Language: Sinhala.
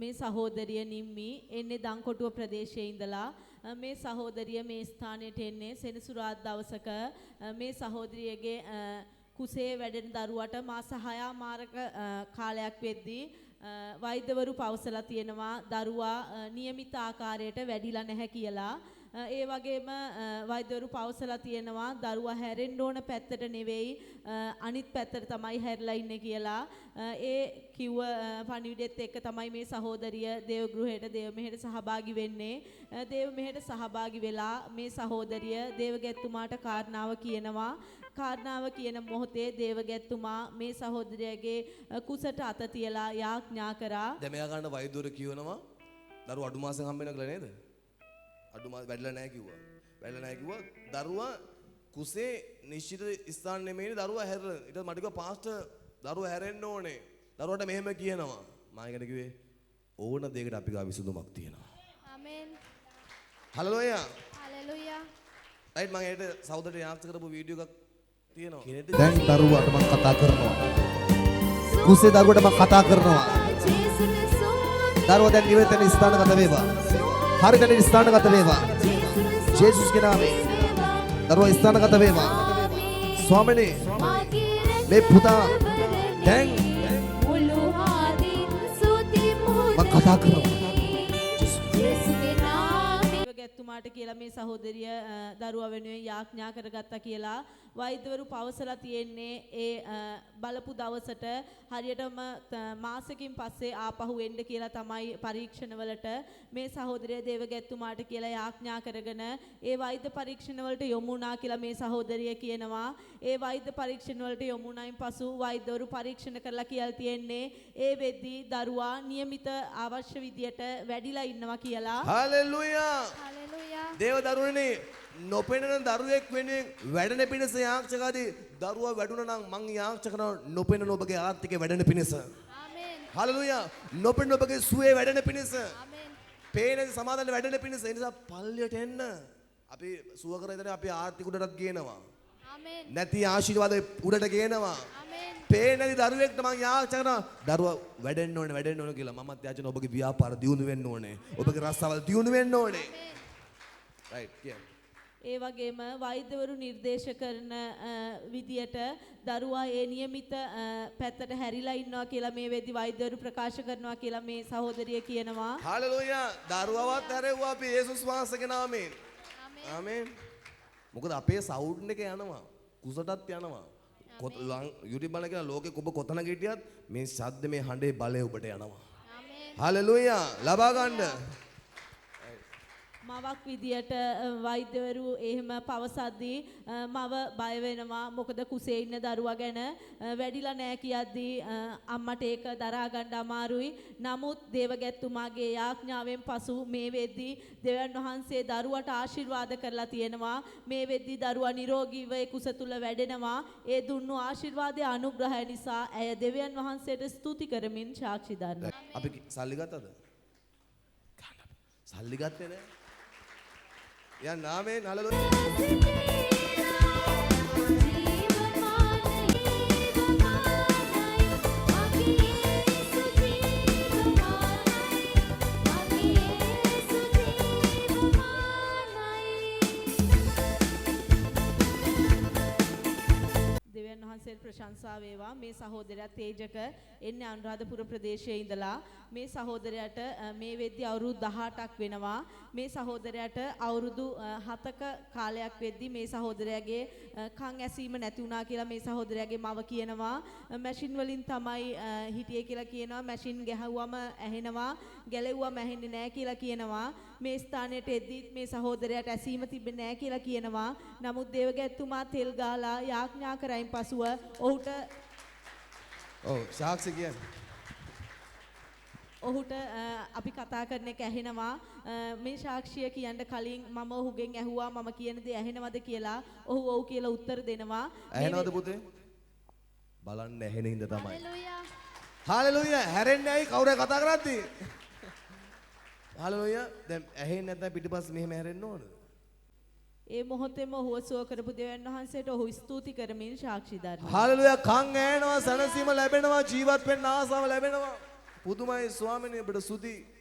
මේ සහෝදරිය නිම්මි එන්නේ දංකොටුව ප්‍රදේශයේ ඉඳලා. මේ සහෝදරිය මේ ස්ථානයට එන්නේ සෙනසුරාදා දවසක. මේ සහෝදරියගේ කුසේ වැඩෙන දරුවට මාස 6මාරක කාලයක් වෙද්දී වෛද්‍යවරු පවසලා තියෙනවා දරුවා නියමිත ආකාරයට වැඩිලා නැහැ කියලා. ඒ වගේම වෛද්‍යවරු පවසලා තියෙනවා දරුවා හැරෙන්න ඕන පැත්තට නෙවෙයි, අනිත් පැත්තට තමයි හැරිලා ඉන්නේ කියලා. ඒ කිව්ව පණිවිඩෙත් එක්ක තමයි මේ සහෝදරිය දේව ගෘහයට දේව මෙහෙට සහභාගී වෙන්නේ. දේව මෙහෙට සහභාගී වෙලා මේ සහෝදරිය දේවගැත්තුමාට කාරණාව කියනවා. කාරණාව කියන මොහොතේ දේවගැත්තුමා මේ සහෝදරියගේ කුසට අත තියලා යාඥා කරා. දැන් මෙයා ගන්න වෛද්‍යවරු කියනවා දරුවා අඩු මාසෙන් හම්බ වෙනවා කියලා නේද? අඩු මාස වැඩිලා නැහැ කිව්වා. වැඩිලා නැහැ කිව්වා. දරුවා කුසේ නිශ්චිත ස්ථාන නෙමෙයිනේ දරුවා හැරෙලා. ඊට මට කිව්වා පාස්ටර් දරුවා හැරෙන්න ඕනේ. දරුවාට මෙහෙම කියනවා. මම ඒකට කිව්වේ ඕන දෙයකට අපි ගාව විසඳුමක් තියෙනවා. ආමෙන්. හලෙලූයා. හලෙලූයා. රයිට්, මම ඒකට සහෝදරට යාඥා කරපු වීඩියෝ එකක් තියෙනවා. දැන් දරුවාට මං කතා කරනවා. කුසේ දරුවට මං කතා කරනවා. දරුවා දැන් නිවැරදි ස්ථානගත වේවා. හරි තැනින් ස්ථානගත වේවා. ජේසුස්ගේ නාමයෙන් දරුවා ස්ථානගත වේවා. ස්වාමිනේ, මේ පුතා දැන් මං කතා කරනවා. දේවගැත්තුමාට කියලා මේ සහෝදරිය දරුවා වෙනුවෙන් යාඥා කරගත්තා කියලා වෛද්‍යවරු පවසලා තියෙන්නේ. ඒ බලපු දවසට හරියටම මාසෙකින් පස්සේ ආපහු එන්න කියලා තමයි පරීක්ෂණවලට මේ සහෝදරිය දේවගැත්තුමාට කියලා යාඥා කරගෙන ඒ වෛද්‍ය පරීක්ෂණවලට යොමු වුණා කියලා මේ සහෝදරිය කියනවා. ඒ වෛද්‍ය පරීක්ෂණවලට යොමු වුණායින් පසු වෛද්‍යවරු පරීක්ෂණ කරලා කියලා තියෙන්නේ ඒ වෙද්දී දරුවා නියමිත අවශ්‍ය විදියට වැඩිලා ඉන්නවා කියලා. හලෙලූයා. හලෙලූයා. දේව දරුවනේ, නොපෙනෙන දරුවෙක් වෙනුවෙන් වැඩෙන පිණිස යාච්ඤාදී දරුවා වැඩුණා නම් මං යාච්ඤා කරනවා නොපෙනෙන ඔබගේ ආර්ථිකය වැඩෙන පිණිස. ආමෙන්. හලෙලූයා. නොපෙනෙන ඔබගේ සුවේ වැඩෙන පිණිස. ආමෙන්. පේන සමාදාන වැඩෙන පිණිස. ඒ නිසා පල්ලියට එන්න. අපි සුව කරලා ඉතින් අපි ආර්ථික උඩටත් ගේනවා. ආමෙන්. නැති ආශිර්වාද උඩට ගේනවා. ආමෙන්. පේන නැති දරුවෙක්ට මං යාච්ඤා කරනවා දරුවා වැඩෙන්න ඕනේ, වැඩෙන්න ඕනේ කියලා. මමත් යාචන ඔබගේ ව්‍යාපාර දියුණු වෙන්න ඕනේ. ඔබගේ රස්සාවල් දියුණු වෙන්න ඕනේ. රයිට් කියන්න. ඒ වගේම වෛද්‍යවරු නිර්දේශ කරන විදියට දරුවා ඒ නියමිත පැත්තට හැරිලා ඉන්නවා කියලා මේ වෙද්දි වෛද්‍යවරු ප්‍රකාශ කරනවා කියලා මේ සහෝදරිය කියනවා. හලෙලූයා. දරුවවත් හැරෙව්වා අපි යේසුස් වහන්සේගේ නාමයෙන්. ආමෙන්. මොකද අපේ සවුන්ඩ් එක යනවා. කුසටත් යනවා. YouTube බලන කියලා ලෝකෙ ඔබ කොතනක හිටියත් මේ ශබ්ද මේ හඬේ බලය ඔබට යනවා. ආමෙන්. හලෙලූයා. ලබා ගන්න. මවක් විදියට වෛද්‍යවරු එහෙම පවසද්දී මව බය වෙනවා. මොකද කුසේ ඉන්න දරුවා ගැන වැඩිලා නෑ කියද්දී අම්මට ඒක දරා ගන්න අමාරුයි. නමුත් දේවගැත්තුමාගේ යාඥාවෙන් පසු මේ වෙද්දී දෙවියන් වහන්සේ දරුවට ආශිර්වාද කරලා තියෙනවා. මේ වෙද්දී දරුවා නිරෝගීව ඒ කුස තුල වැඩෙනවා. ඒ දුන්නු ආශිර්වාදයේ අනුග්‍රහය නිසා ඇය දෙවියන් වහන්සේට ස්තුති කරමින් සාක්ෂි දරනවා. අපි සල්ලි ගත්තද? සල්ලි ගත්තේ නෑ. යන් ආමෙන්. හලෙලූයා. දෙවියන් වහන්සේට ප්‍රශංසා වේවා. මේ සහෝදරයා තේජක එන්නේ අනුරාධපුර ප්‍රදේශයේ ඉඳලා. මේ සහෝදරයාට මේ වෙද්දී අවුරුදු 18ක් වෙනවා. මේ සහෝදරයාට අවුරුදු 7ක කාලයක් වෙද්දී මේ සහෝදරයාගේ කන් ඇසීම නැති වුණා කියලා මේ සහෝදරයාගේ මව කියනවා. මැෂින් වලින් තමයි හිටියේ කියලා කියනවා. මැෂින් ගැහුවම ඇහෙනවා, ගැලෙව්වම ඇහෙන්නේ නෑ කියලා කියනවා. මේ ස්ථානයට එද්දීත් මේ සහෝදරයාට ඇසීම තිබෙන්නේ නෑ කියලා කියනවා. නමුත් දේවගැත්තුමා තෙල් ගාලා යාඥා කරයින් පසුව ඔහුට ඔව් සාක්ෂි කියන්නේ. ඔහුට අපි කතා කරන එක ඇහෙනවා. මේ සාක්ෂිය කියන්න කලින් මම ඔහුගෙන් ඇහුවා මම කියන දේ ඇහෙනවද කියලා. ඔහු ඔව් කියලා උත්තර දෙනවා. ඇහෙනවද පුතේ? බලන්න ඇහෙන හින්දා තමයි. හලෙලූයා. හලෙලූයා. හැරෙන්නේ ඇයි කවුරු හරි කතා කරද්දී? හලෙලූයා. දැන් ඇහෙන්නේ නැත්නම් පිටිපස්ස මෙහෙම හැරෙන්න ඕනද? ඒ මොහොතේම ඔහුව සුව කරපු දෙවියන් වහන්සේට ඔහු ස්තුති කරමින් සාක්ෂි දරනවා. හලෙලූයා. කන් ඇහෙනවා, සැනසීම ලැබෙනවා, ජීවත් වෙන්න ආසාව ලැබෙනවා. පුදුමයි ස්වාමිනේ, ඔබට ස්තුති.